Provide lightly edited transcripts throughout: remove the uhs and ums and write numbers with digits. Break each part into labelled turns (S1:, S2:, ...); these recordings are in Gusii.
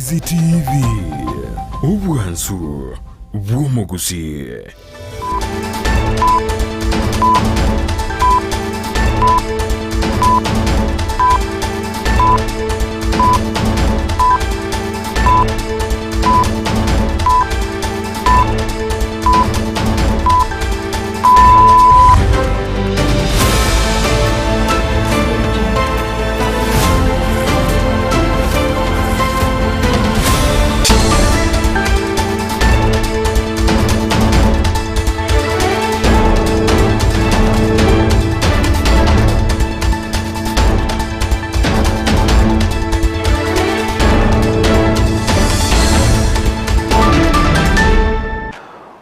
S1: Ndizi TV, obwansu bw'omogusii.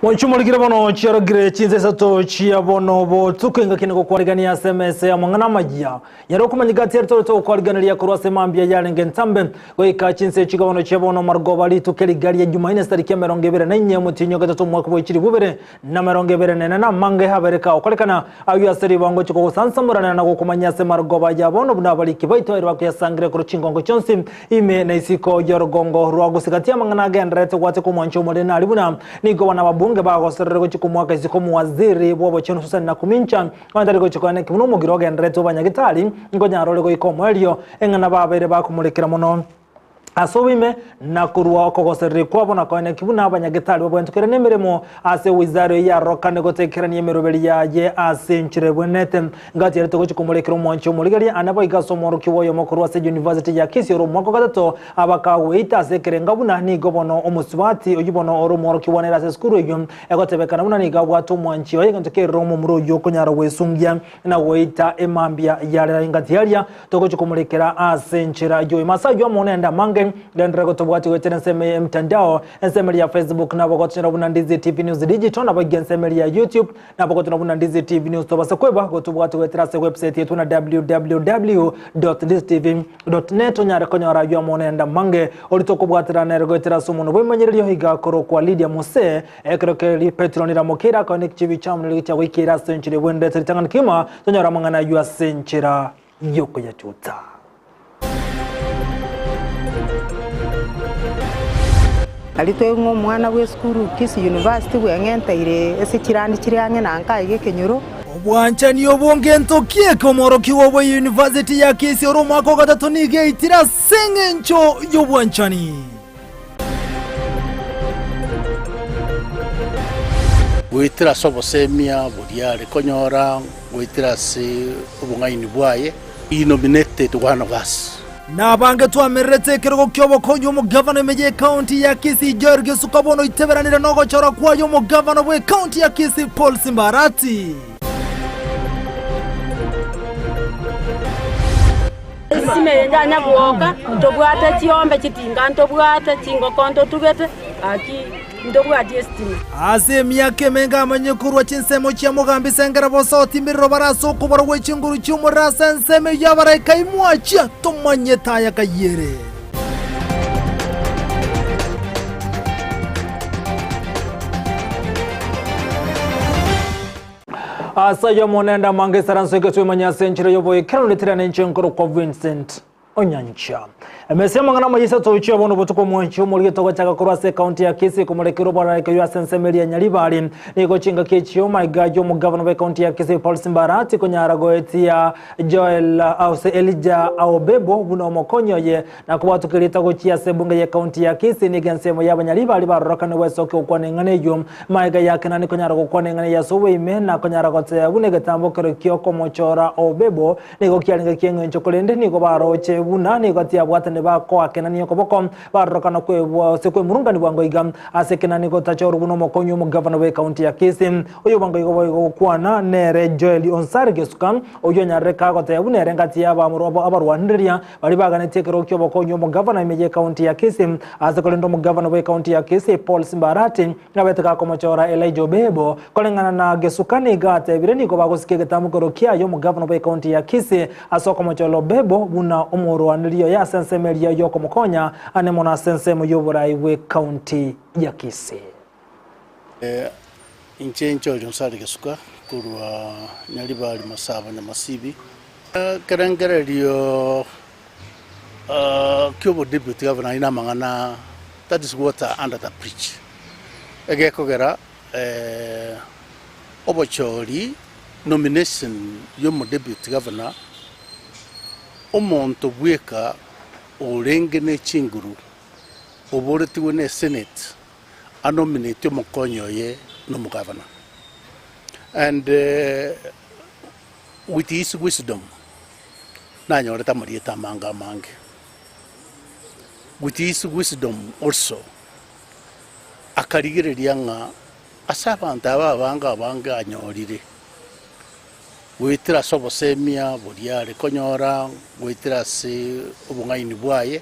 S2: Mochumorikire bono chiarogire chinsa isato chia bono botuko engaki nigo kwarigania ase emesa y'amang'ana amayia. Yare okomanyeka ati ere torete gokwariganeria korwa ase mambia yarenge entambe goika chinsa echi bono chia bono marogoba rituko eriga ria Jumaine estariki 24 omotienyi o gatato omwaka bwa chilifu bibere na 24 na amange abere kagokorekana ayio ase ribango gochia kogosansamoranera na gokomanya ase marogoba ya bono buna abariki baito ere bakoyasangire korwa chingongo chionsi ime na isiko y'orogongo rwa gusii amang'ana agendererete gwateka omwancho omorene aria buna nigo bana ababunge bagoserere gochia komoaka isiko omowaziri bw'obochenu Susan Nakumincha Onye tari gochia koena eki buna omogiro ogendererete obanyagitari, nkonyara ore goika omoerio, eng'ana babeire bakomorekera mono ase oboime, na korwa okogosereria kwabo na koena eki buna abanyagetari babwentukire nemeremo ase ewizara eyio yarorokane gotekerania emeroberi yaye ase enchera ebwenerete. Ngatiarete gochia komorekera omwanchi omorigereria ane boigo ase omworokigwa oyomo korwa ase University ya Kisii ore omwaka o gatato abakagoita ase ekerenga buna nigo bono omosubati oyio bono ore omworokigwa nere ase esukuru eyio Egotebekana buna nigo abwate omwanchi oye egento kerire omomura oyio okonyara gwesungia na goita emambia yarera engati aria togochia komorekera ase enchera yoima. Ase ayio amo nende amange genderera gotobwatia goetera ensemo ya emtandao, ensemo eria ya Facebook nabo gotonyora buna Ndizi TV News Digital nabo iga ensemo eria ya YouTube nabo gotonyora buna Ndizi TV News tobase kweba gotobwatia goetera ase website yaito na www.ndizitv .net onyare konyora ayio amo nende amange oria tokobwaterana nere goetera ase omonwa bw'emanyererio iga korokwa Lydia Mose ekero keri Petero niramokeire akaba nechibi chiamonere gichia goikeira ase enchera ebwenerete ritang'ani kegima tonyore amang'ana ayio ase enchera yokoyachuta.
S3: Aria tweng'wa omwana bw'esukuru Kisii University bweng'enteire ase chirandi chire ang'e na nka iga ekenyoro.
S2: Obwanchani obwo ngento ki eke omworokigwa bwe University ya Kisii ore omwaka o gatato nigo eitire ase eng'encho y'obwanchani.
S4: Goetera ase obosemia boria are konyora, goetera ase obong'aini bwaye, he nominated one of us.
S2: Na abange twamererete ekerogo ki'obokonyi omogavana ime y'ecounty ya Kisii Joel Gesuka bono oiteberanire nogochorwa kwaye omogavana bw'ecounty ya Kisii Paul Simbarati.
S5: Esime eye yanya gwoka, ntobwate chiombe chitinga ntobwate, chingoko ntotugete, gaki ntobwati esitima.
S2: Ase emiaka emenge amanyire korwa chinsemo chia Mogambi Sengera Bosoti mbirero bare ase okobora gwe chinguru chi'omorero ase ensemo eyio abaraika imwachia tomanyete aya kayiere. Ase ayio Omonene amange esaranso egetwemanya ase enchera y'oboikeranu neterane inche nkorokwa Vincent Onyancha. Emesa y'amang'ana amaya isato ochia bono obotuko omwanchi omorige togochaka korwa ase ekaunti ya Kisii komorekera oborareke oyio ase ensemo eria ya Nyaribari. Nigo chingaki echio maiga y'omogavana bw'ekaunti ya Kisii Paul Simbarati konyara goetia Joel ase Elijah Aobebo buna omokonyi oye na kobwatoka erieta gochia ase ebunge y'ekaunti ya Kisii nigo ensemo y'abanyaribari barorokane gwesokia gokwana eng'ana eyio maiga ya Kenani konyara gokwana eng'ana eyio ase oboime na konyara goteba buna egetambo kero ki'okomochora Obebo Nigo kiarenge ki'engencho korende nigo baroche buna nigo tiabwatane bakoa Kenani okoboko, barorokana kwebwa ase kwemurungani bwango iga ase Kenani gotachorwa buna omokonyi omogavana bw'ekaunti ya Kisii. Oyo bwango igo boigo gokwana nere Joel Onsari Gesuka, oyio onyarire kagoteba buna ere ngati y'abamura abarwanireria baria baganetie ekerogo ki'obokonyi omogavana ime y'ekaunti ya Kisii. Ase korende omogavana bw'ekaunti ya Kisii Paul Simbarati Nabete gakomochora Elijah Obebo, koreng'ana na Gesuka nigo atebire nigo bagosika egetamokero kiaye omogavana bw'ecounty ya Kisii ase okomochora Obebo buna omorwaneri oye ase ensemo eria yokomokonya ane mono ase ensemo y'oborai bw'ecounty ya Kisii.
S4: Inche Nchori Onsari Gesuka korwa Nyaribari Masaba Nyamasibi. Ekerengererio. ki'obodeputy governor aye namang'ana that is water under the bridge. Egekogera obochori nomination y'omodeputy governor omonto bweka orenge ne chinguru oboretigwe ne senate anominate omokonyi oye nomogavana and with his wisdom nanyorete amarieta amange amange with his wisdom also akarigereria ng'a ase abanto aba abange abange anyorire goetera ase obosemia boria are konyora goetera ase obong'aini bwaye.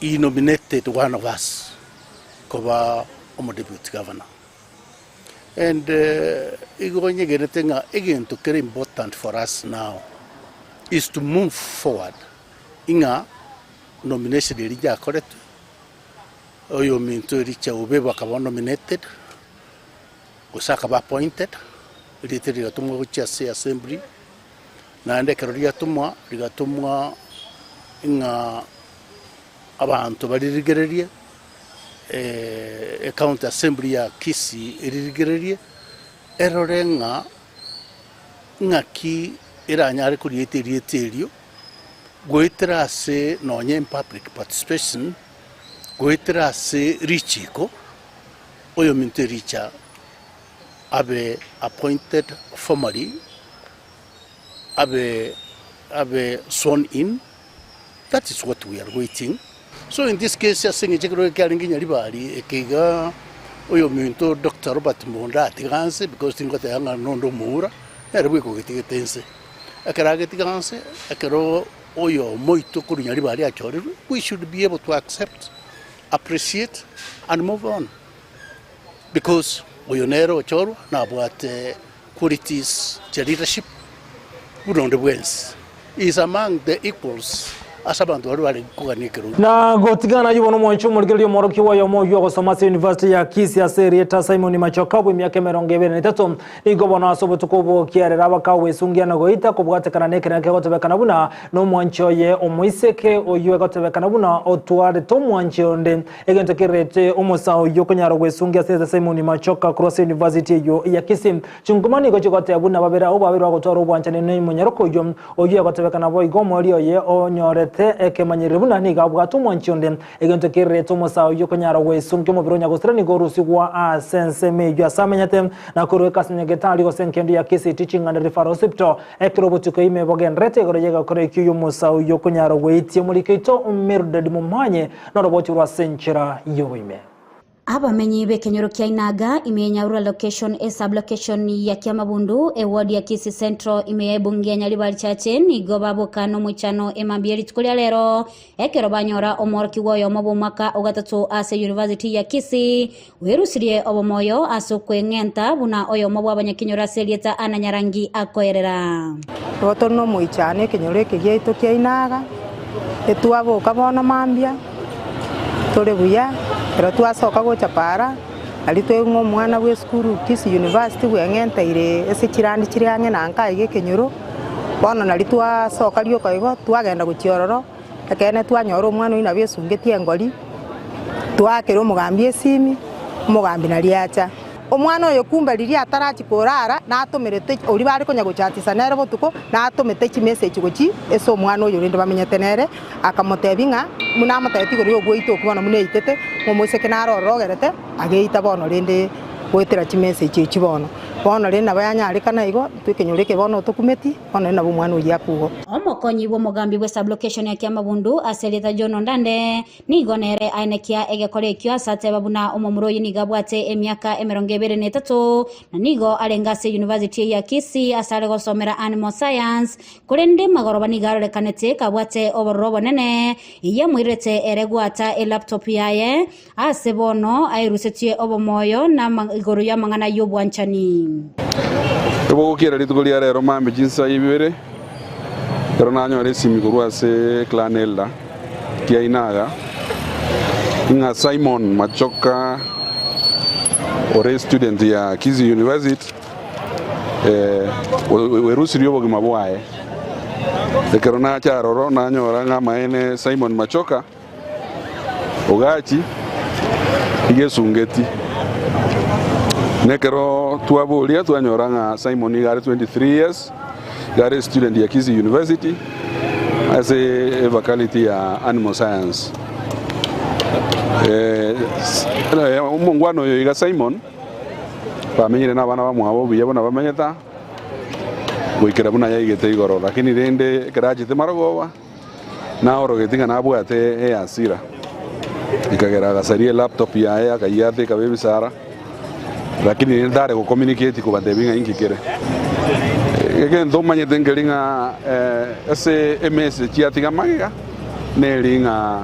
S4: He nominated one of us koba omo deputy governor and igo nyegenete ng'a egento kere important for us now is to move forward ing'a nomination eria yakoretwe oyominto Elijah Obebo akaba nominated gose akaba appointed erieta rigatomwa gochia ase assembly Naende ekero riatomwa, rigatomwa ng'a abanto baririgererie, ecounty assembly ya Kisii eririgererie, erore ng'a ng'aki eranyare korieta erieta erio, goetera ase nonye in public participation, goetera ase richiko, oyominto ericha abe appointed formally. Abe abe sworn in, that is what we are waiting. So in this case ase eng'encho ekero kiarenge Nyaribari eke iga oyominto Doctor Robert Monda atiga nse because tingoteba ng'a nonde omoura, nere bweka ogetigete nse. Ekero agetiga nse, ekero oyomo oito korwa Nyaribari achorirwe, we should be able to accept, appreciate and move on because oyo nere ochorwa nabwate Qualities chia leadership buna onde bwensi is among the equals ase abanto baria bare kogania ekerogo.
S2: Na gotigana ayio bono omwanchi omorigereria omworokigwa oyomo oyio ogosoma ase University ya Kisii ase erieta Simon Machoka bw'emiaka emerongo ebere na etato nigo bono ase obotuko obwo kiarera bakagwesungia na goita kobwatekana nekerengo kegotebekana buna nomwanchi oye omoiseke oyio egotebekana buna otwarete omwanchi onde Egento kererete omosa oyio okonyara gwesungia ase Simon Machoka korwa ase University eyio ya Kisii. Chinkuma nigo chigoteba buna babere abwo babere bagotwara obwanchani na omonyaroka oyio. Oyio egotebekana boigo omoerio oye onyorete ekemanyereri buna nigo abwate omwanchi onde. Egento kererete omosa oyio okonyara gwesungia omobere o nyagosira nigo orusigwa ase ensemo eyio ase amenyete na korweka ase nyagetari gose enkendo ya Kisii Teaching and Referral Hospital ekero obotuko ime bogendererete igoro y'egekora ekio y'omosa oyio okonyara gweitia omoriko oito Mildred Momanye Noroboti rwa ase enchera y'oboime.
S6: Abamenyi b'ekenyoro kia Inaga, ime ya Nyaurura Location, esub-location ya Kiamabundu, eward ya Kisii Central, ime ya ebunge ya Nyaribari Chache, nigo baboka nomoichano emambia ye rituko ria rero ekero banyora omworokigwa oyomo bw'omwaka ogatato ase University ya Kisii oerusirie obomoyo ase okweng'enta buna oyomo bw'abanyakenyoro ase erieta Anna Nyarangi akoerera.
S3: Igo tore nomoichano ekenyoro eke giaito kia Inaga, etwaboka bono mambia, tore buya, ekero twasoka gocha para, aria twaigwa ng'a omwana bwa esukuru Kisii University bweng'enteire ase chirandi chire ang'e na nka iga ekenyoro, bono naria twasoka rioka igo, twagenda gochia ororo, Ekeene twanyora omwana oyio nabo esungetie engori, twaakera omogambi esimi, omogambi nario acha. Omwana oyo kumbe riria atarachia korara natomerete oria bare konya gochatisa nere botuko, natomete chimessage gochia ase omwana oyo rende bamenyete nere, akamotebia ng'a buna amotebetie igoro ya ogoita okwo bono buna eitete, ng'a omoiseke naro ororo ogerete ageita bono rende goetera chimessage echio bono. Bono rende nabo yanyarekana igo, intwe ekenyoro eke bono tokumeti. Bono ere nabo omwana oyio akugwa.
S6: Omokonyi bw'omogambi bwe sublocation ya Kiamabundu ase erieta John Ondande nigo nere aenekia egekora ekio ase ateba buna omomura oyio nigo abwate emiaka emerongo ebere na etato na nigo arenge ase university eye ya Kisii ase are gosomera Animal Science korende magoroba nigo arorekanete kabwate obororo obonene eyio amoirerete ere gwata elaptop yaye Ase bono aerusetie obomoyo na igoro y'amang'ana y'obwanchani.
S7: Ebogokiera rituko ria rero mambia chinsa ibere, ekero nanyora esimi korwa ase clan elder Kiainaga, ng'a Simon Machoka ore student ya Kisii University, oerusirie obogima bwaye. Ekero nacha aroro nanyora ng'a amaene Simon Machoka ogachi iga esungeti. Na ekero twaboria twanyora ng'a Simon iga are 23 years, iga are student ya Kisii University ase efaculty ya Animal Science. Omongwana oyo iga Simon bamenyire na abana bamwabo buya buna bamenyete aa. goikera buna yaigete igoro, lakini rende ekero achete marogoba, naorogeti ng'a nabwate ehasira, ekagera agasaria elaptop yaye akayiata ekaba ebisara, lakini rende tare gocommunicate kobatebia ng'a inki kere. Egento omanyete nkeri ng'a ase emessage yatiga magega, neri ng'a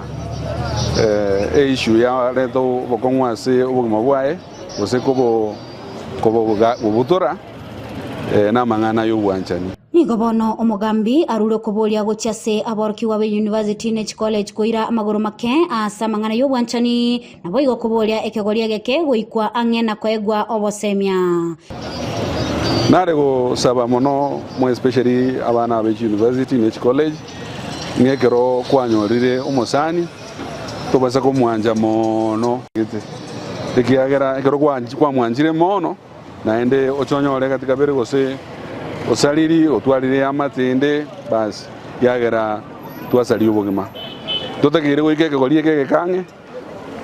S7: eissue yareta obokong'u ase obogima bwaye, gose kobo kobobutora namang'ana y'obwanchani.
S6: Nigo bono omogambi arure okoboria gochia ase aborokigwa be university ne chicollege koira amagoro make ase amang'ana y'obwanchani, naboigo koboria ekegori egeke goikwa ang'e na koegwa obosemia.
S7: Nare gosaba mono more especially abana be chiuniversity ne chicollege ng'a ekero kwanyorire omosani tobasa komwancha mono gete, ekiagera ekero kwamwanchire mono naende oche onyore gati kabere gose osariri otwarire eamate ende basi yagera twasaria obogima. Totakeire goika ekegori eke egekang'e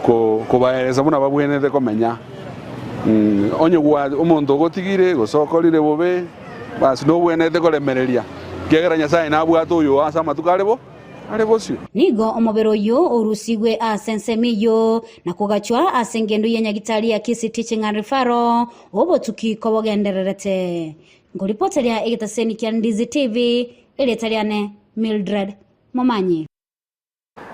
S7: kobaeresa buna babwenerete komenya. Onye omonto ogotigire gose okorire bobe basi nobwenerete koremereria ekiagera Nyasaye nabwate oyo ase amatuko are bo. are bosio.
S6: Nigo omobere oyio orusigwe ase ensemo eyio, na kogachwa ase engendo ye nyagitari ya Kisii Teaching and Referral, obotuki kobogendererete. Nkoripoteria egetaseni kia Ndizi TV, erieta riane Mildred Momanyi.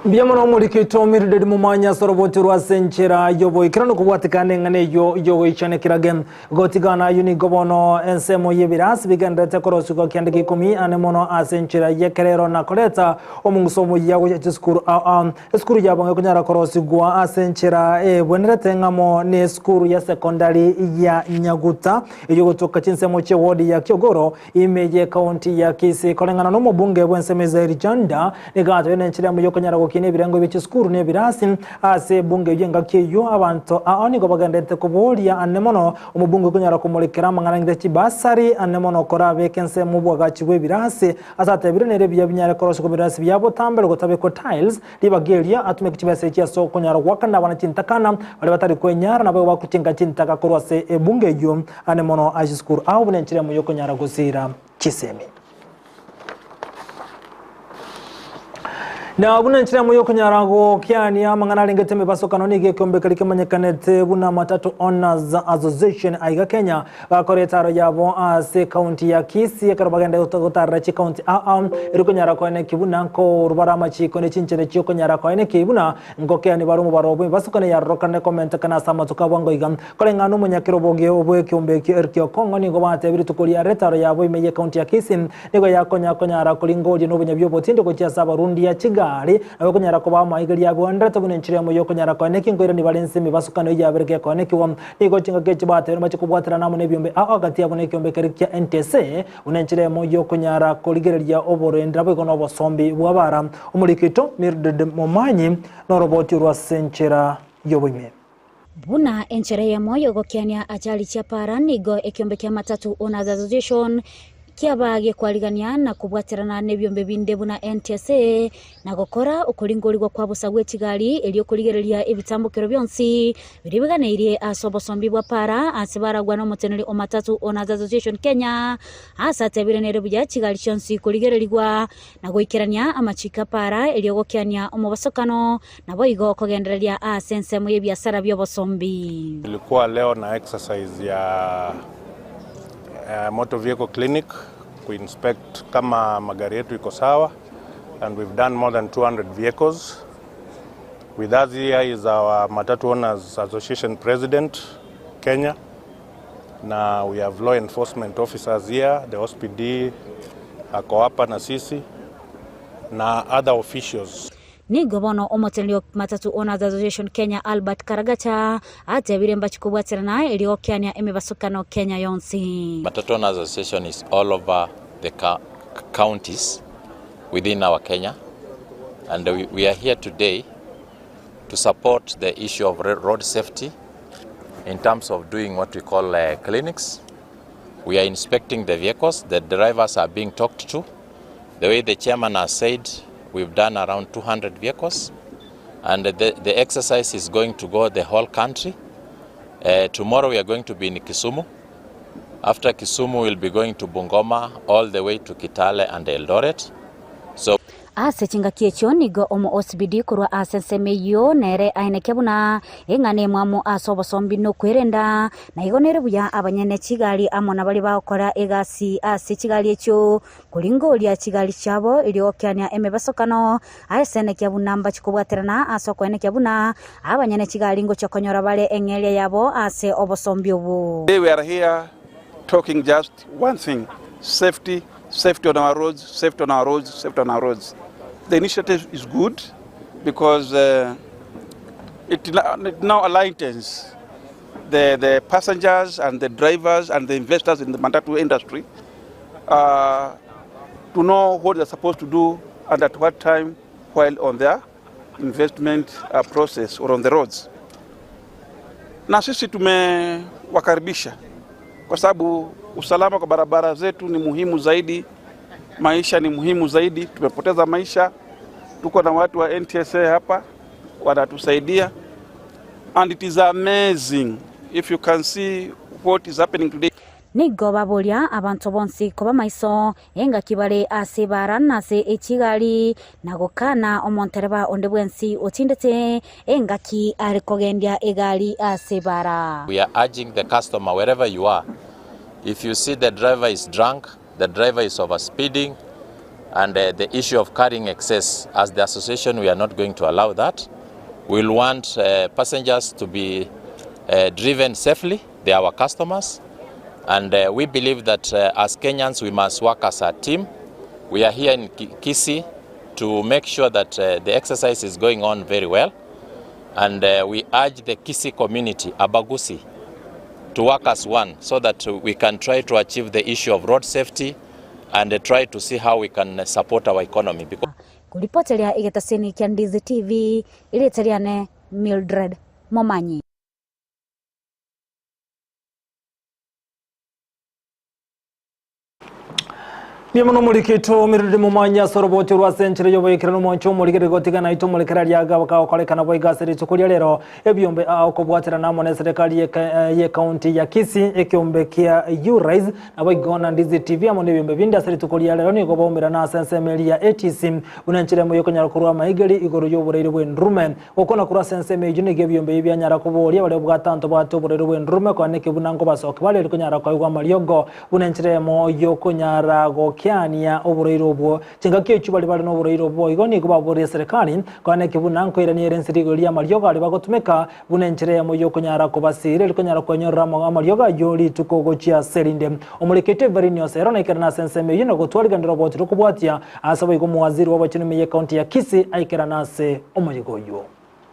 S2: Mbuya mono omoriki oito Mildred Momanyi ase oroboti orwa ase enchera y'oboikeranu kobwatekana neng'ana eyio y'ogoichanekera ge. Gotigana ayio nigo bono ensemo y'ebirasi bigendererete korosigwa kianda gia ikomi ane mono ase enchera y'ekerero na koreta omonguso omuya gochia chisukuru ao ao. Esukuru yabo ngekonyara korosigwa ase enchera ebwenerete ng'amo nesukuru ya sekondari ya Nyaguta eyio gotoka chinsemo chia ward ya Kiogoro ime y'ekaunti ya Kisii. Koreng'ana nomobunge bw'ensemo Israel Janda nigo atebire nenchera emo yokonyara gokina ebirengo bie chisukuru na ebirasi ase ebunge eyio engaki eyio abanto ao nigo bagenderete koboria ane mono omobunge okonyara komorekera amang'ana ng'ite chibasari ane mono korabeke ensemo obwagachi bw'ebirasi ase atebire nere ebiya binyare korosigwa ebirasi bia botambe gotabekwa tiles ribaga erio atumeke chibesa echi ase okonyara goakana abana chintakana baria batari kwenyara naboigo bakuchenga chintaka korwa ase ebunge eyio ane mono ase chisukuru ao buna enchera emo yokonyara gosiira chisemi. Na buna enchera emo yokonyara gokiania amang'ana arengete emebasokano nigo ekeombe keria kemanyekanete buna Matatu Owners Association aiga Kenya bakora etaro yabo ase ekaunti ya Kisii ekero bagenda gotarera chikaunti ao ao erio konyara koeneki buna nkorubara amachiko ne chinchera chiokonyara koeneki buna nkokeani bare omobaro bw'emebasokano eyarorokane komentekana ase amatuko a bwango iga. Koreng'ana nomonyakeroboge bw'ekeombe ekio Eric Okong'o nigo batebire rituko ria retaro yabo ime y'ekaunti ya Kisii nigo yakonya konyara koringoria nobunya bi'obotindi gochia ase abarundia chigari nabo ekonyara kobaa amaigerio abwenerete buna enchera eyemo y'okonyara koeneki nkoirani bare ense emebasukano eyio yabereke ekoenekigwa. Nigo chingaki echi batebire mbache kobwaterana amo nebiombe ao agati yabo nekiombe keria kia NTSA buna enchera eyemo y'okonyara korigereria oborende naboigo nobosombi bw'abara. Omoriki oito Mildred Momanyi noroboti orwo ase enchera y'oboime.
S6: Buna enchera eyemo y'ogokiania ajali chia para nigo ekiombe kia Matatu Owners Association kiaba gekwarigania na kobwaterana nebiombe binde buna NTSA na gokora okoringorigwa kwa bosa gwe chigari erio korigereria ebitambokero bionsi biria biganeirie ase obosombi bwa para ase baragwa nomoteneri o Matatu Owners Association Kenya ase atebire nere buya chigari chionsi korigererigwa na goikerania amachiko a para erio gokiania omobosokano Naboigo kogendereria ase ensemo y'ebiasara bi'obosombi.
S8: Tulikuwa leo na exercise ya motor vehicle clinic kuinspect kama magari yetu iko sawa and we've done more than 200 vehicles. With us here is our Matatu Owners Association President Kenya. Na we have law enforcement officers here, the OSPD ako hapa na sisi na other officials.
S6: Nigo bono omoteneneri o Matatu Owners Association Kenya Albert Karagacha atebire mbachi kobwaterana erio gokeania emebasokano Kenya yonsi.
S9: Matatu Owners Association is all over the counties. within our Kenya and we, we are here today to support the issue of road safety in terms of doing what we call uh, clinics. We are inspecting the vehicles, the drivers are being talked to. The way the chairman has said, we've done around 200 vehicles and the, the exercise is going to go the whole country. Uh, tomorrow we are going to be in Kisumu. After Kisumu, we'll be going to Bungoma, all the way to Kitale and Eldoret. So
S6: Ase chingaki echio nigo omo OCPD korwa ase ensemo eyio nere aenekia buna eng'ana emwamu ase obosombi na okwerenda, na igo nere buya abanyene chigari amo na baria bagokora egasi ase chigari echio koringoria chigari chiabo erio gokiania emebasokano ase enekia buna mbachi kobwaterana ase okoenekia buna abanyene chigari ngochia konyora bare eng'eria yabo ase obosombi obo.
S10: Today we are here talking just one thing, safety, safety on our roads, safety on our roads, safety on our roads. The initiative is good because uh, it, it now aligns the, the passengers and the drivers and the investors in the matatu industry uh, to know what they're supposed to do and at what time while on their investment uh, process or on the roads. Na sisi tumewakaribisha kwa sababu usalama kwa barabara zetu ni muhimu zaidi, maisha ni muhimu zaidi. Tumepoteza maisha, tuko na watu wa NTSA hapa wanatusaidia, and it is amazing if you can see what is happening today.
S6: Nigo baboria abanto bonsi koba maiso engaki bare ase ebara na ase echigari, na gokana omontereba onde bwensi otindete engaki are kogendia egari ase ebara.
S9: We are urging the customer, wherever you are, if you see the driver is drunk, the driver is overspeeding, and uh, the issue of carrying excess, as the association, we are not going to allow that. We'll want uh, passengers to be uh, driven safely. They are our customers. And uh, we believe that uh, as Kenyans, we must work as a team. We are here in Kisii to make sure that uh, the exercise is going on very well. And uh, we urge the Kisii community, Abagusi, to work as one so that we can try to achieve the issue of road safety and uh, try to see how we can support our economy. Because
S6: Kuripoteria igetasini kia Ndizi TV, iriteriane Mildred Momanyi.
S2: Niamono murikito mirire mumanya soroboti rwa senchire yoboikirano moncho murigere gotigana ito murekera ryaga bakakorekana boiga rituko ria rero ebyombe okobwatira namo ne serikali ye county ya Kisii ekyombe kia U-Rise nabo igona Ndizi TV amo nebyombe bindi ase rituko ria rero nigo baumira na sensemeri ya ATC unanchire moyo konyara kurwa maigeri igoro yobureire bw'endurume okona kurwa senseme ejo nige ebyombe byanyara kuboria bari bwatanto bwate obureire bw'endurume kwaneke bunango basoke bari konyara koigwa mariogo bunanchire moyo konyara gokia obureire obwo chingaki echu bari bari n'obureire obwo igo nigo baboria serikali kwaneke buna nkoiraniere ensirigo ria amariogo ari bagotumeka buna enchera yamo yokonyara kobasira erikonyara kwenyorera amariogo ayo rituko gochia serinde omurekete Everine Osero naikera na senseme eyo nagotwariganira oboti rokobwatia ase boigo omuwaziri w'abachinumi ye county ya Kisii aikera nase omoyigo oyo.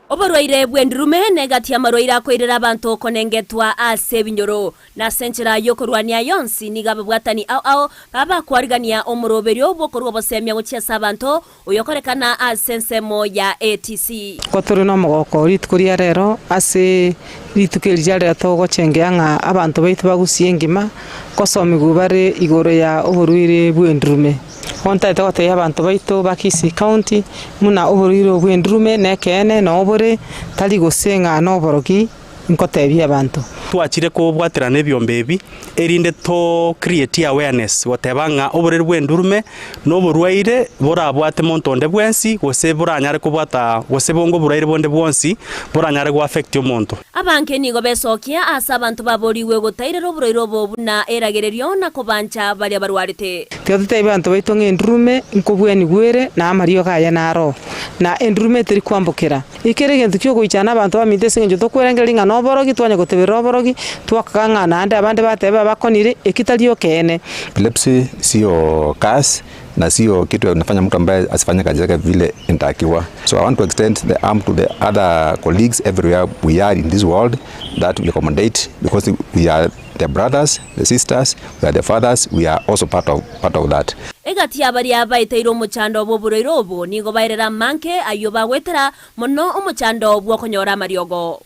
S11: Oborwaire bw'endurume negati amarwaire akoirera abanto okonengetwa ase ebinyoro na ase enchera yokorwania yonsi niga ababwatani ao ao babakwarigania omoroberio bwokorwa obosemia gochia ase abanto oyokorekana ase ensemo ya ATC.
S3: Ko tore na omogoko rituko ria rero ase rituko eri ria rero togochengea ng'a abanto baitu bagusie engima kosomigwa bare igoro ya oborwaire bw'endurume. Hontaete gotebia abanto baitu ba Kisii County muna oborwaire bw'endurume na ekeene na obore tari gose ng'a na oborogi nkotebia abanto.
S12: Twachire kobwaterana ebyombe ebi erinde to create awareness goteba ng'a oboreri bw'endurume na oborwaire borabwate monto onde bwensi gose boranyare kobwata gose bongo oborwaire bonde bwonsi boranyare goaffect omonto.
S11: Abanke nigo besokia ase abanto baboriwe gotairera oborwaire obo buna eragererio na kobancha baria barwarete.
S3: Tiga totebie abanto baitu ng'a endurume nkobwenigwere na amariogo aya naro na endurume eteri kwambukera ekere egento kiogoichana abanto baminte ase eng'encho tokwerengereria ng'a na oborogi twanya goteberera oborogi twakaga ng'a naende abande bateba bakonire eki tari okeene.
S13: Epilepsy sio curse, na sio kitu inafanya mtu ambaye asifanye kazi yake vile inatakiwa. So I want to extend the arm to the other colleagues everywhere we are in this world that we accommodate because we are the brothers, the sisters, we are the fathers, we are also part of, part of that.
S11: Egati y'abaria baeteire omochando bw'oborwaire obo nigo baerera amange ayio bagwetera mono omochando bw'okonyora amariogo.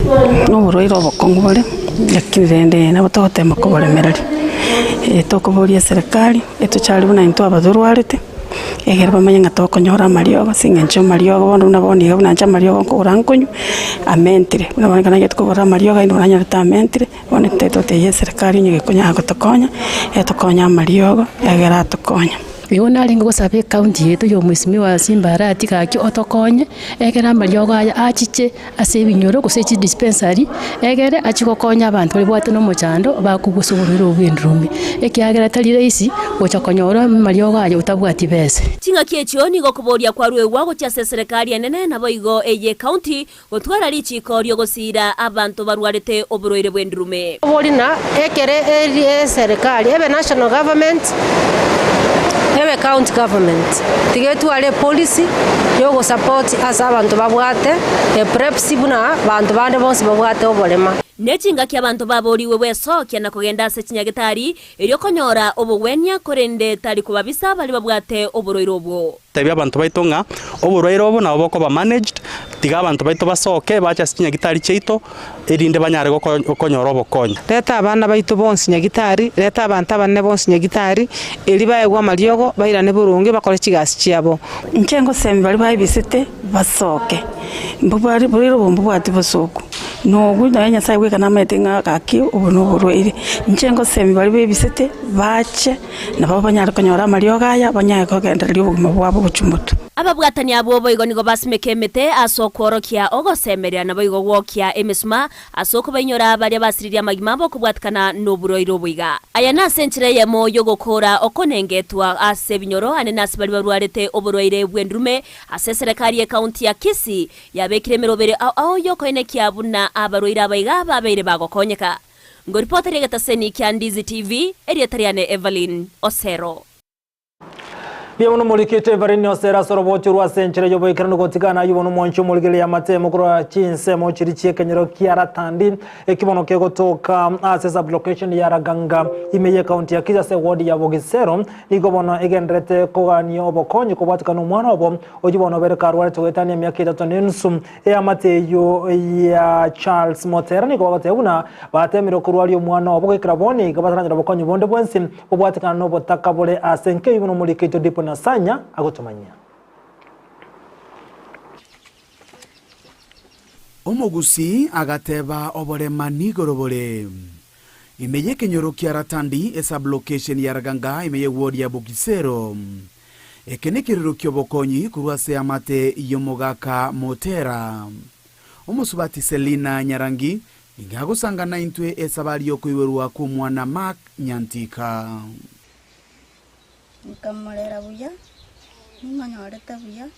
S14: Noborwaire obokong'u bore, lakini rende nabo togotema koboremereria. Tokoboria eserekari etochare buna intwe aba torwarete, egere bamanye ng'a tokonyora amariogo ase eng'encho amariogo bono buna bono iga buna inche amariogo nkogora nkonywa, amentire. Buna bono ekero nagete kogora amariogo aye nonyorete amentire, bono intwe totebie eserekari onye gekonyara gotokonya, etokonye amariogo, egere atokonye.
S15: Igo narenge gosaba ecounty yaito ya omwesimigwa Simba Arati gaki otokonye, egere amariogo aya achiche ase ebinyoro gose chidispensary, egere achie gokonya abanto baria babwate na omochando bakogusa oborwaire obwo bwa endurume, ekiagera tari rahisi gocha konyora amariogo aya otabwati besa.
S11: Ching'aki echio nigo okoboria kwaruegwa gochia ase eserekari enene naboigo eye county gotwara richiiko ri'ogosiira abanto barwarete oborwaire bw'endurume.
S16: Obori na ekere eserikari, ebe national government, ebe county government, tiga etware epolicy yogosupport ase abanto babwate epilepsy buna abanto bande bonsi babwate oborema.
S11: Ne chingaki abanto baboorigwe gwesokia na kogenda ase chinyagetari erio konyora obogwenia, korende tari kobabisa baria babwate oborwaire obwo.
S12: Tebia abanto baito ng'a oborwaire obo nabo bokoba managed, tiga abanto baito basoke bache ase chinyagitari chiaito, erinde banyare gokonyora obokonyi.
S17: Reta abana baito bonsi nyagitari, reta abanto abanene bonsi nyagitari, erio baegwe amariogo, bairane boronge bakore chigasi chiabo.
S14: Inche ngosemia baria baebisete basoke, mbobwari borwaire obo mbobwati bosooku, na obwo naye Nyasaye bweka namanyete ng'a gaki obo noborwaire. Inche ngosemia baria baebisete bache. Nabo banyare konyora amariogo aya, banyare kogendereria obogima bwabo gochia motwe.
S11: Ababwatani abwo boigo nigo basimeka emete ase okworokia ogosemeria, naboigo gwokia emesuma ase okobainyora baria basiririe amagima abo kobwatikana noborwaire obo iga. Aya nase enchera eyemo y'ogokoora okonengetwa ase ebinyoro ane nase baria barwarete oborwaire bw'endurume ase eserekari y'ekaunti ya Kisii yabekire emeroberi ao ao y'okoenekia buna abarwaire aba iga babeire bagokonyeka. Ngoripoteria egetaseni kia Ndizi TV, erieta riane Evelyn Osero.
S2: Mbuya mono morikete Evelyn Osero ase orobocho rwa ase enchera y'oboikeranu gotigana ayio bono omwanchi omorigereria amatemo korwa chinsemo chiria chi'ekenyoro kia Ratandi ekimono kegotoka ase sublocation ya Raganga ime y'ecounty ya Kisii ase eward ya Bogisero nigo bono egendererete kogania obokonyi kobwatekana omwana obo oyio bono obere karwarete goetania emiaka etato na enusu Eamate eyio ya Charles Motera nigo bagoteba buna batemire korwaria omwana obo goikera bono iga bataranyora bokonyi bonde bwensi bobwatekana nobotaka bore ase enka eyio buna omoriki oito Dipo Nasanya agotomanyia.
S18: Omogusii agateba oborema nigoro bore. Ime y'ekenyoro kia Ratandi, esub-location ya Raganga ime y'eward ya Bogisero. Eke nekerero ki'obokonyi korwa ase amate y'omogaka Motera. Omosubati Selina Nyarangi nigo agosanga naintwe esabari y'okoiborwa kw'omwana Mark Nyantika.
S19: Nkamorera buya, nimonyorete buya,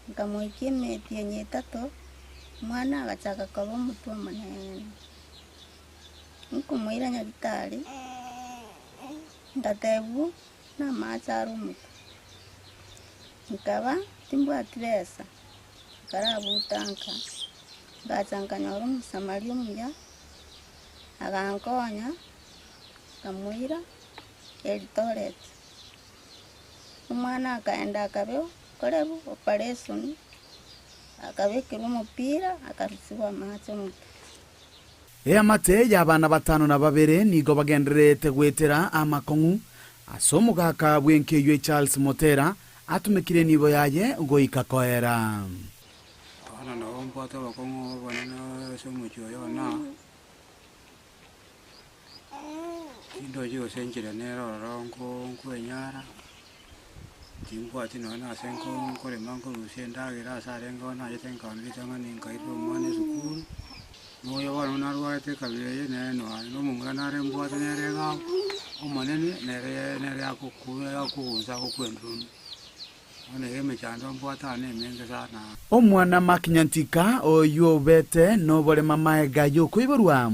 S19: nkamoikia emetienyi etato, omwana agachaka koba omotwe omonene. Nkomoira nyagitari, ngatebwa namache are omotwe. Nkaba timbwati besa, nkarabuta nka, ngacha nkanyora omosamaria omuya, agankonya, nkamoira Eldoret. Omwana akaenda akabeo korerwa operation, akabekerwa omopira, akarusiwa amache omotwe.
S18: Eamate y'abana batano na babere nigo bagendererete goetera amakong'u ase omogaka bw'enka eyio Charles Motera atumekire enibo yaye goika koera.
S20: Bono nabo mbwate obokong'u obonene ase omochie oyo one aa, tindochi gose enchera nere ororo nkwenyara, timbwati nonya na ase nkorema nkorusia endagera ase arenge bono nachete nkaonwa ritang'ani nkairera omwana esukuru, na oyo bono narwarete ekabira eye nere noare, na omomura nare mbwate nere iga abwo, omonene nere nere akokwa akogunsa agokwa endurumi. Bono iga emechando mbwate aa nemenge sana.
S18: Omwana Mark Nyantika oyio obete noborema maega y'okoiborwa,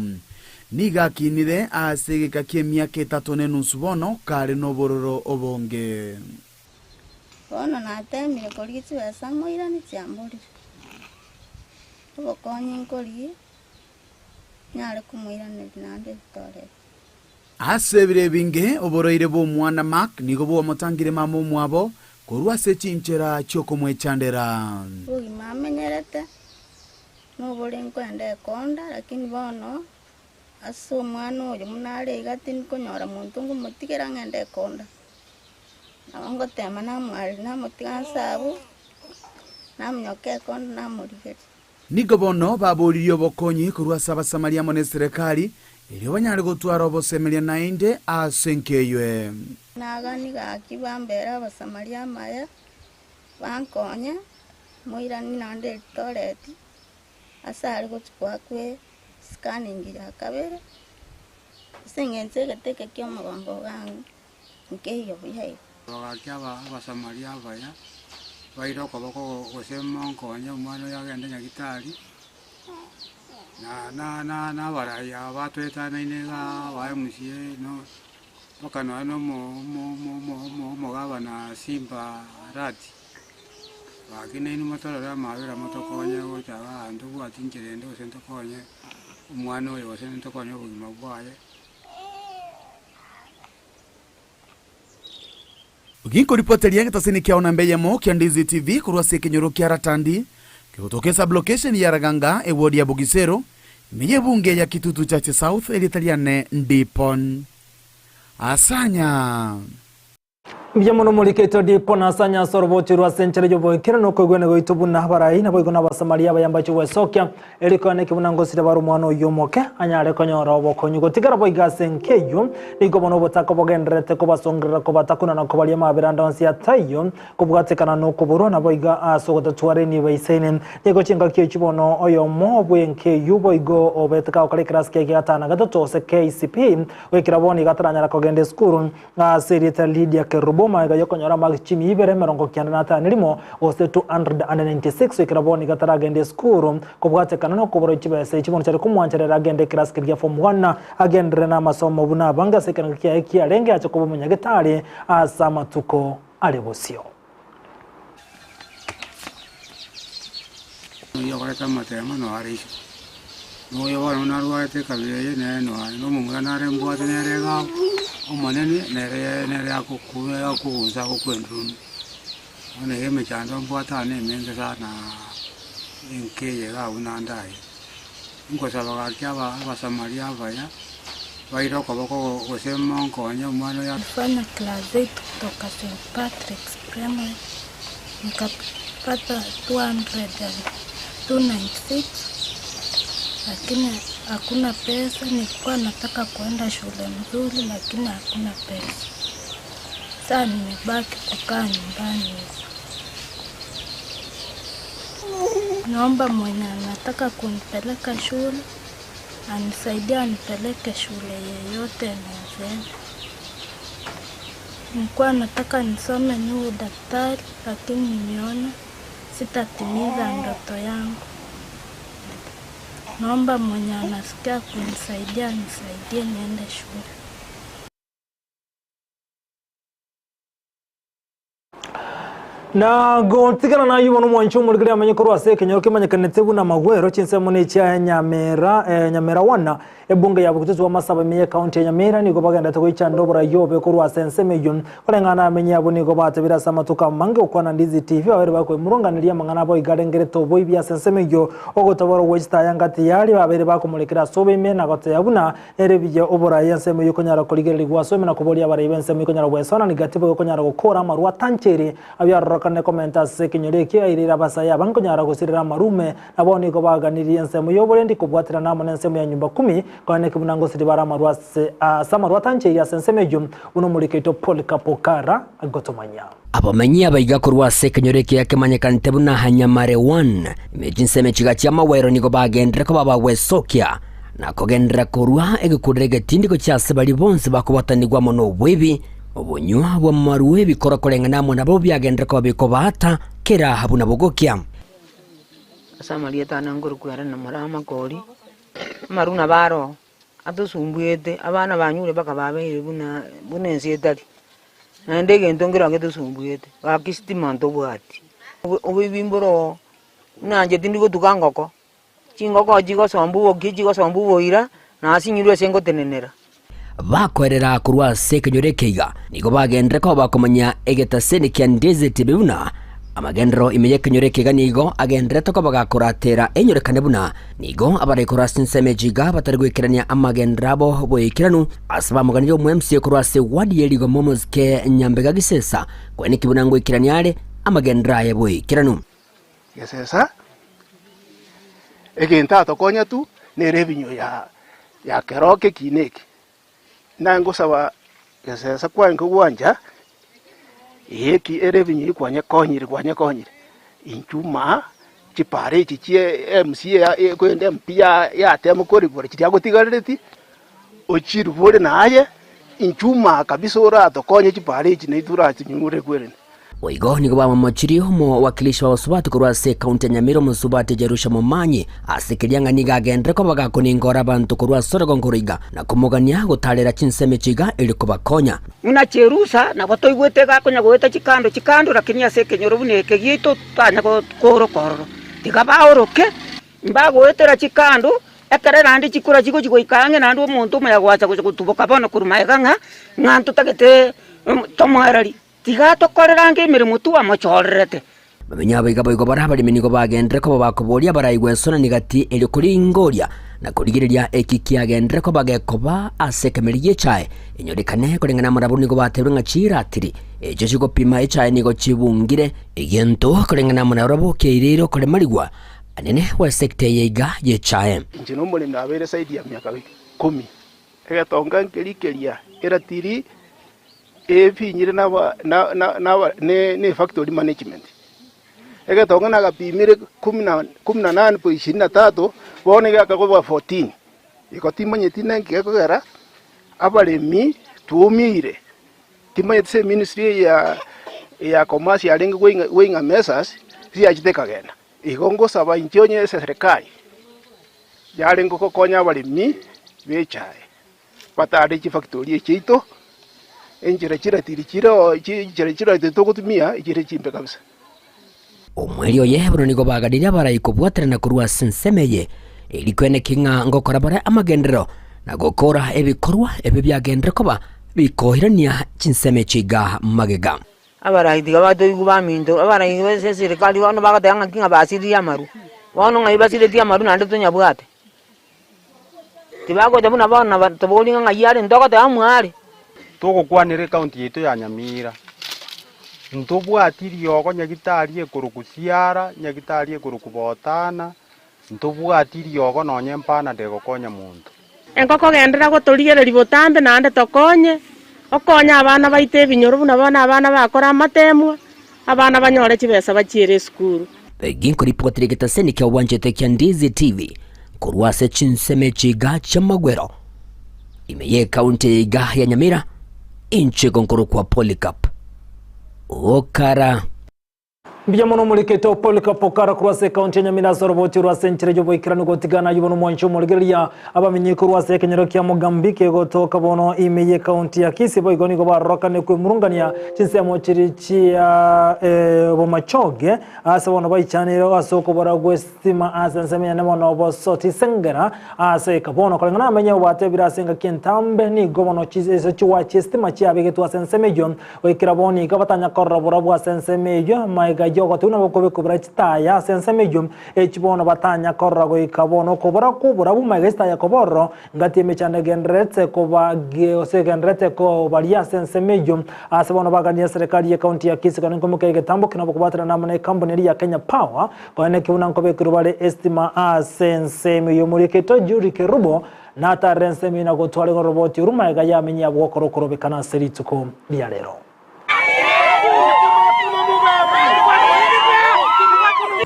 S18: nigo akinire ase egeka ki'emiaka etato na enusu bono kare nobororo obonge.
S19: Bono natemire korigia chibesa moiranie chiamborire, obokonyi nkorigia nyare komoiraneria naende Eldoret.
S18: Ase ebiro ebinge oborwaire bw'omwana Mark nigo bwamotangire mama omwabo korwa ase chinchera chi'okomwechandera.
S19: Obogima amenyerete nobore nkoenda ekonda, lakini bono ase omwana oyo buna are iga tindikonyora monto nkomotigera ng'ende ekonda. Nabo ngotema namwareria namotiga nse abwo, namonyoka ekonda namorigeria.
S18: Nigo bono baboririe obokonyi korwa ase Abasamaria amo neserekari, erio banyare gotwara obosemeria naende ase enka eywe.
S19: Nagani gaki bambere Abasamaria amaya, bankonye, moiranie naende Eldoret, ase are gochia koakwa escanning ya kabere, ase eng'encho egete eke kia omogongo iga nkeiyo buya iga.
S20: Bagaki Abasamaria abaya, baire okoboko gose monkonye omwana oyo agende nyagitari, na abarai aba batoetanaine igaa aba MCA no mpaka nonya na omogabana Simba Arati, gaki nainwe motorore amabera motokonye gocha igaa ntobwati nchera ende gose ntokonye omwana oyo gose ntokonye obogima bwaye.
S18: Ginkoripoteria egetasini kiao namba eyemo kia Ndizi TV korwa ase ekenyoro kia Ratandi, kegotoka esublocation ya Raganga, eward ya Bugisero, ime y'ebunge ya Kitutu Chache South, erieta riane Ndipon Asanya.
S2: Mbuya mono moriketo Dipon Asanya ase oroboti rwa ase enchera y'oboikera na okoigwena gwaito buna abarai naboigo na Abasamaria abayambache gwesokia Eriko naki buna ngosire bare omwana oyio omoke anyare konyora obokonyi. Gotigara boigo ase enka eyio, nigo bono obotaka bogendererete kobasongerera kobatakuna na kobaria amabera ande onsi ataiyo, kobwatekana nokoborwa, naboigo ase ogotatwara enibo eisaine. Nigo chingaki echi bono oyomo bw'enka eyio boigo obete gakora ekerasi kiaye kia gatano na gatato gose KCPE, goikera bono iga ataranyara kogenda esukuru. Ase erieta Lydia Kerubo, magega y'okonyora amarks chimia ibere emerongo kianda na atano erimo, gose 296, goikera bono iga taragenda esukuru, kobwatekana nokoborwa chibesa echi bono chare komwancherera agende ekerasi keria gia form one, agenderere namasomo buna abange ase ekerengo kiaye kiarenge ache koba omonyagetari ase amatuko are bosio.
S20: Oyio okorete amatemo noyo are isiko, na oyo bono narwarete ekabira eye nere noyo are, na omomura nare mbwate nere iga abwo, omonene nere nere agokwa akogunsa agokwa endurumi. Bono iga emechando mbwate aa na emenge sana enka eye iga abwo naende aye. Nkosaba gaki aba abasamaria abaya, baire okoboko gose monkonye omwana oyo.
S21: Nilifanya class 8 kutoka St. Patrick's Primary nikapata 296 lakini hakuna pesa. Nilikuwa nataka kuenda shule mzuri lakini hakuna pesa. Sasa nimebaki kukaa nyumbani huko. Naomba mwenye anataka kunipeleka shule anisaidie anipeleke shule yeyote naweza. Nilikuwa nataka nisome niwe daktari lakini nimeona sitatimiza ndoto yangu. Naomba mwenye anasikia kunisaidia anisaidie niende shule.
S2: Na gotigana nayio bono omwancho omorikeri amenye korwa ase ekenyoro kemanyekanete buna Magwero chinsemo nechia Nyamira eh, Nyamira wana ebunge ya Bokututu bw'amasabo ime y'ekaunti ya Nyamira nigo bagendete goichanda oborai obe korwa ase ensemo eyio koreng'ana amenyi abwo nigo batebire ase amatuko amange gokwana Ndizi TV babere bakoemurunganeria amang'ana abo iga arengerete oboibi ase ensemo eyio ogotabora gwe chitaya ngati yari babere bakomorekera ase oboime na gotebia buna Ere buya oboraai ensemo eyio konyara korigererigwa ase ime na koboria abarai b'ensemo ikonyara gwesona nigo tiboigo konyara gokora amarwa atanchiri abio arorokane komenta ase ekenyoro ekio aireire abasae aba nkonyara gosirera amarume na bono nigo baganirie ensemo y'oborendi kobwaterana amo nensemo ya nyumba kumi koeneki buna ngosiri bare amarwa ase ase amarwa atancheiri ase ensemo eyio buna omoriki oito Polycarp Okara agotomanya.
S22: Abamenyi abaiga korwa ase ekenyoro ekiya kemanyekanete buna Hanyamare 1, ime chinsemo chiga chi'amagwero nigo bagenderere koba bagwesokia na kogenderera korua egekurero egetindi gochia ase baria bonsi bakobwatanigwa amo noboibi, obonywa bw'amarwa ebikoro koreng'ana amo nabo biagenderere koba bikobaata kera buna bogokia.
S23: Ase amarieta ane nkorokwa ere na Moraa Makori, amarwa nabo aroo, atosumbuete, abana banyure mpaka babeire buna buna ense etari. Naende egento nkero getosumbuete, gaki sitima ntobwati. Oboibi mboro oo, buna inche tindi gotuga ngoko, chingoko chigosomba obokie chigosomba oboira, nasinyirwe ase ngotenenera.
S22: Bakoerera korwa ase ekenyoro eke iga, nigo bagenderere koba bakomanya egetaseni kia Ndizi TV buna amagenderero ime y'ekenyoro eke iga nigo agendererete koba gakoratera enyorekane buna nigo abare korwa ase ensemo echi iga batari goikerania amagenderero abo boikeranu ase bamoganirie omo MCA korwa ase ward ye Rigoma omosike Nyambega Gisesa kweneki buna ngoikerania are amagenderero aye boikeranu.
S1: Gesesa, egento atokonya tu nere ebinyo ya ya keroka ekina eke. Naye ngosaba gesesa kwarenge gwancha, eki ere ebinyo eywo kwanyekonyire kwanyekonyire, inchuo maa chipara echi chie MCA korende MP ya yatema korigora chiria agotigarereti, ochirubore naye, inchuo maa kabisa oratokonye chipara echi naintwe orachinyore kwerende.
S22: Boigo nigo bamomochirie omowakilishi bw'abasubati korwa ase ekaunti ya Nyamira omosubati Jerusha Momanyi ase keria ng'a nigo agenderere koba gakoningora abanto korwa ase orogongo roiga na komogania gotarera chinsemo echi iga erio kobakonya.
S4: Buna Jerusa nabo toigwete iga akonya goeta chikando chikando, lakini ase ekenyoro buna eke giaito tanya kooroka ororo. Tiga baoroke, mbagoetera chikando, ekero naende chikura chigochia goika ang'e naende omonto omoya goacha gocha gotuboka bono korwa magega ng'a ng'a ntotagete tomoererie. Tiga tokorere ange emeremo twamochorerete.
S22: Bamenye abo iga boigo bare abaremi nigo bagenderere koba bakoboria abaraigwe ensonani gati erio koringoria na korigereria eki kiagenderere koba gekoba ase ekemeri gi'echae enyorekane koreng'ana amarabwo nigo batebirie ng'a chiratiri echio chigopima echae nigo chibungire egento koreng'ana amo narobwo kiaireire okoremarigwa anene gw'esecta eye iga y'echae.
S1: Inche nomoremi nabeire zaidi ya miaka ikomi, egetonga nkeria keria eratiri Ebinyire ne factory management. Egetonga nagapimire kumi na nane point ishirini na tatu, bono iga akagoba 14. Igo timanyeti nenki gekogera abaremi twomire, timanyeti ase eministry eye ya commerce yarenge going'a measures, riachete ekagenda. Igo ngosaba inche onye eserekari yarenge gokonya abaremi be echae. Batare chifactori echi chiaito, enchera chiratiri chireo chinchera chiratiri togotumia echire chimbe kabisa.
S22: Omweri oye bono nigo baganirie abarai kobwaterana korwa ase ensemo eye, erio kweneki ng'a ngokora bare amagenderero na gokora ebikorwa ebio biagenderere koba bikoirania chinsemo echi iga magega.
S23: Abarai tiga batoigwe baminto, abarai ase eserekari bono bagoteba ng'aki ng'a basiririe amarwa, bono ng'ai basiretie amarwa naende tonyabwate. Tibagocha buna bono na tobori ng'a ng'ai are, ntogoteba mware.
S5: Togokwanera ecounty yaito ya Nyamira, ntobwati riogo nyagitari ekorokwa Siara, nyagitari ekorokwa Botana, ntobwati riogo nonye mpanada egokonya monto.
S24: Engoko genderera gotorigereria botambe naende tokonye, okonye abana baito ebinyoro buna bono abana bakore amatemwa, abana banyore chibesa bachiere esukuru.
S22: Ginkoripotera egetaseni kia obwanchete kia Ndizi TV korwa ase chinsemo echi iga chi'amagwero ime y'ekaunti eye iga ya Nyamira, inche nkorokwa Polycarp Okara.
S2: Mbuya mono omorikete Polycarp Okara korwa ase ekaunti ya Nyamira ase oroboti orwo ase enchera y'oboikeranu gotigana ayio bono omwanchi omorigereria abamenyi korwa ase ekenyoro kia Mogambi kegotoka bono ime y'ekaunti ya Kisii boigo nigo barorokane kwemurungania chinsemo chiria chia Bomachoge Ase bono baichanire ase okobora gw'esitima ase ensemo eyene bono bosoti sengera ase eka. Bono koreng'ana namenye obatebire ase engaki entambe nigo bono ase chiwaya chi'esitima chiabegetwe ase ensemo eyio goikera bono iga batanya korora borabu ase ensemo eyio magega y'ogotebi nabo kobekwa chitaya ase ensemo eyio echi bono batanya korora goika bono okobora kw'oborabu magega chitaya koba ororo Ngati emechando egendererete koba gose egendererete kobaria ase ensemo eyio ase bono baganie eserekari ye county ya Kisii kone nkomokia egetambo kina bokobwaterana amo ne ekampuni eria ya Kenya Power kone ki buna nkobekerwa bare estima ase ensemo eyio Omorikito Julie Kerubo natarire ensemo eyio na gotwara igoro roboti oru magega yamenyia abwo gokora okorobekana ase rituko ria rero.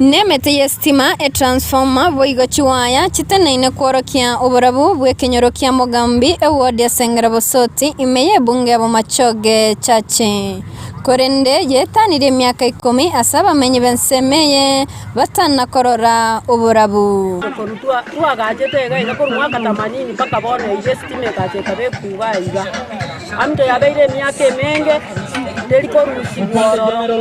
S25: Nemete y'esitima, etransformer, boigo chiwaya chiteneine kworokia oborabu bw'ekenyoro kia Mogambi eward ya Sengera Bosoti ime y'ebunge ya Bomachoge Chache. Korende yaetanirie emiaka ikomi ase abamenyi b'ensemo eye batana korora oborabu.
S26: Korwa twagachete iga iga korwa mwaka themanini mpaka bono iga esitima egacha ekaba ekuga iga. Aminto yabeire emiaka emenge. Teri korusigwa ororo.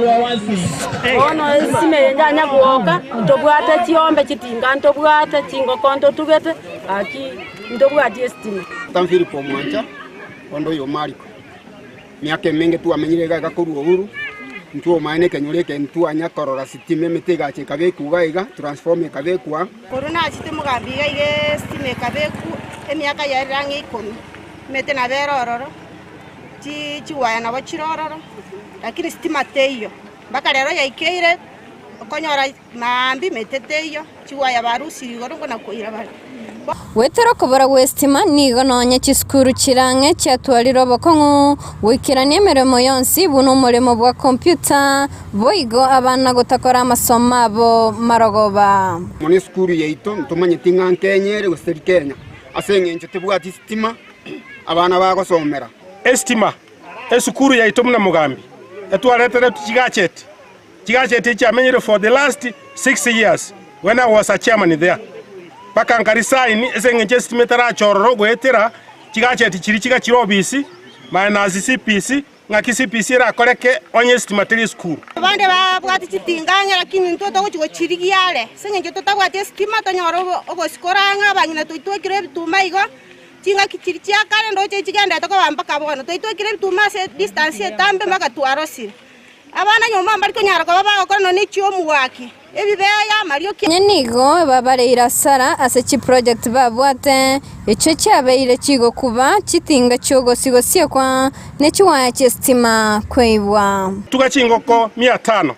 S26: Bono estima eye yanya gwoka, ntobwate chiombe chitinga ntobwate, chingoko ntotugete, gaki ntobwati estima.
S3: Tan Philip Omwancha, onde oyo Mariko. Miaka emenge twamenyire iga iga korwa Uhuru, intwe omaene ekenyoro eke ntwanya korora sitima emete egacha ekabekwa iga iga, transformer ekabekwa aa.
S6: Korwa nachete mogambi iga iga estima ekabekwa, emiaka yaerire ang'e ikomi, emete nabo ere ororo, chi chiwaya nabo chire ororo, lakini sitima teiyo. Mpaka rero yaikeire, okonyora maambia emete teiyo, chiwaya barusirie igoro nkona koira bare.
S25: Goetera okobora gw'esitima nigo nonya chisukuru chire ang'e chiatwarire obokong'u goikerania emeremo yonsi buna omoremo bwa kompyuta, boigo abana gotakora amasomo abo marogoba.
S3: Mono esukuru yaito ntomanyeti ng'a nkenya ere gose teri Kenya, ase eng'encho tebwati sitima abana bagosomera.
S7: Esitima, esukuru yaito buna mogambi etwareteretwe chigacheti, chigacheti echi chiamenyire for the last 6 years when I was a chairman there, mpaka nka resign ase eng'encho esitima etarachorora goetera chigacheti chiria chigachire ofisi minus CPC, ng'aki CPC erakoreke onye esitima teri esukuru.
S6: Abande babwate chitinga ang'e, lakini intwe togochia gochirigia are, ase eng'encho totabwati esitima tonyore ogosikora ang'e, abang'ina toitwekire ebituma igo. Chingaki chiria chia kare ndoche chigenderete koba mpaka bono, toitwekire ebituma ase distance etambe mpaka twarosire. Abana nyomba mbari konyara koba bagokora nonya ne chi'omwaki, ebibeya, amarioki.
S25: Onye nigo babareire asara ase chiproject babwate, echio chiabeire chigokuba chitinga chi'ogosi-gosiekwa, ne chiwaya chi'esitima kweibwa.
S7: Tuga chingoko mia tano,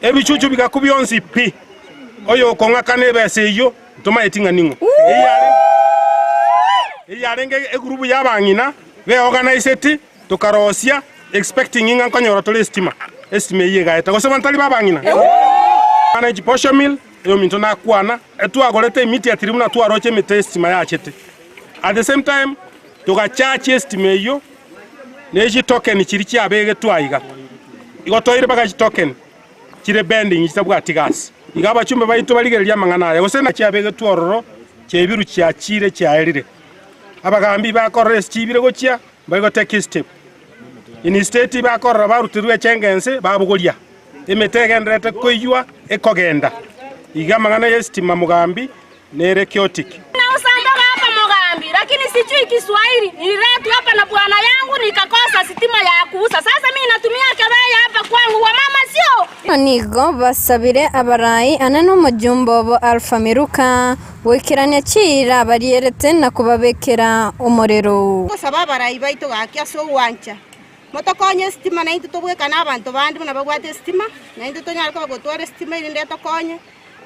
S7: ebichuchu bigaku bionsi pi, oyokong'akana ebesa eyio ntomaeti ng'a ning'o. Eyio yarenge egurubu y'abang'ina beorganiseti, tokarosia expecting ng'a nkonyora tore esitima, esitima eyio egaeta. Gose bantari b'abang'ina? Manage posho mill, oyominto nakwana, etwagorete immediately buna twaroche emete esitima yachete. At the same time, togacharge esitima eyio ne chitoken chiria chiabegetwe aiga. Igo toire mpaka chitoken chire bending chitabwati gasi. Iga abachumbe baito barigererie amang'ana aya, gose nachiabegetwe ororo chiaibirwe chiachire chiaerire. Abagambi bakorora ase chiibire gochia, mbari gotake estep. Instead bakorora baruterwe echenge ense babogoria emete egendererete koiywa ekogenda. Iga amang'ana y'esitima mogambi nere chaotic.
S8: Nauza mboga hapa Mogambi, lakini sijui Kiswahili. Nililetwa hapa na bwana yangu nikakosa sitima ya kuuza. Sasa mimi natumia kebaya hapa kwangu, wamama sio
S25: Nigo basabire abarai ane nomojumbe obo Alpha Miruka goikerania chiira abarierete na kobabekera omorero.
S6: Gosaba abarai baito gaki ase ogwancha, motokonye esitima naintwe tobwekane abanto bande buna babwate esitima, naintwe tonyare koba gotwara esitima erinde etokonye.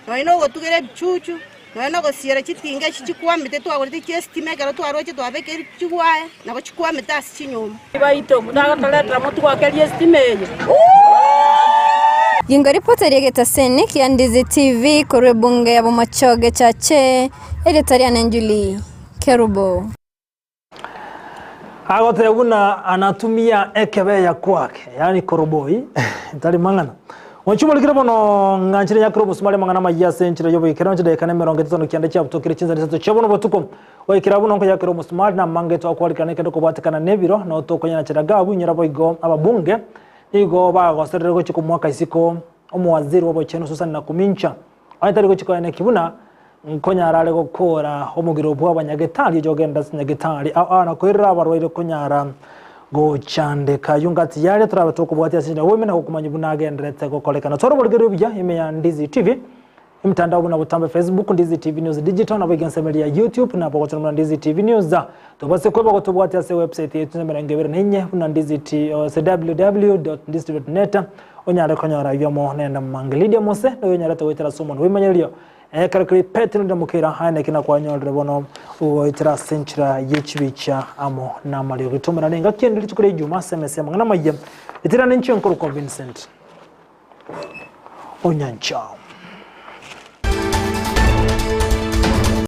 S6: Nonya nogotugera ebichuchu, nonya nogosiera chitinga echi chikwamete twagorete chi'esitima ekero twaroche twabekeire chigwaya, nabo chikwamete ase chinyomba.
S26: Baito, motagatoretera motwokerie esitima eye.
S25: Gingo ripoti ri'egetaseni kia Ndizi TV korwa ebunge ya Bomachoge Chache, erieta riane Julie Kerubo.
S2: Agoteba buna anatumia ekebeya kwake, yaani koroboi, tari mang'ana. Onchimorikire bono ng'a nchire yakire obosumari amang'ana amayia ase enchera y'oboikeranu chidakika na 59 chiabutokire chinsa isato chia bono botuko. Goikera buna nkoyakera omosumari na amange twakwarikana ekero kobwatekana nebiro no tokonyana chiragabu inyora boigo ababunge nigo bagoserire gochia komoaka isiko omowaziri bw'obochenu Susan Nakumincha. Onye tari gochia koeneki buna nkonyara are gokora omogiro bw'abanyagetari oyo ogenda ase nyagetari ao ao na koirera abarwaire konyara gochandeka. Ayio ngati yaria torabe tokobwatia ase enchera y'oboime na gokomanya buna agenderete gokorekana. Twara oborigereria obuya ime ya Ndizi TV, emitandao buna botambe Facebook, Ndizi TV News Digital, naboigo ensemo eria ya YouTube nabo ogochora buna Ndizi TV News. Tobase kweba gotobwatia ase ewebsite yaito 24 buna Ndizi T ase www.ndizitv.net onyare konyora ayio amo nende amange. Lydia Mose noyo onyarete goetera ase omonwa bw'emanyererio Ekero keria Petero na Mokera aye naki nakwanyorire bono goetera ase enchera ye chibicha amo namariogi. Tomerane engaki ende rituko ria Ijuma ase emesa y'amang'ana amayia. Ritirane inche nkorokwa Vincent Onyancha.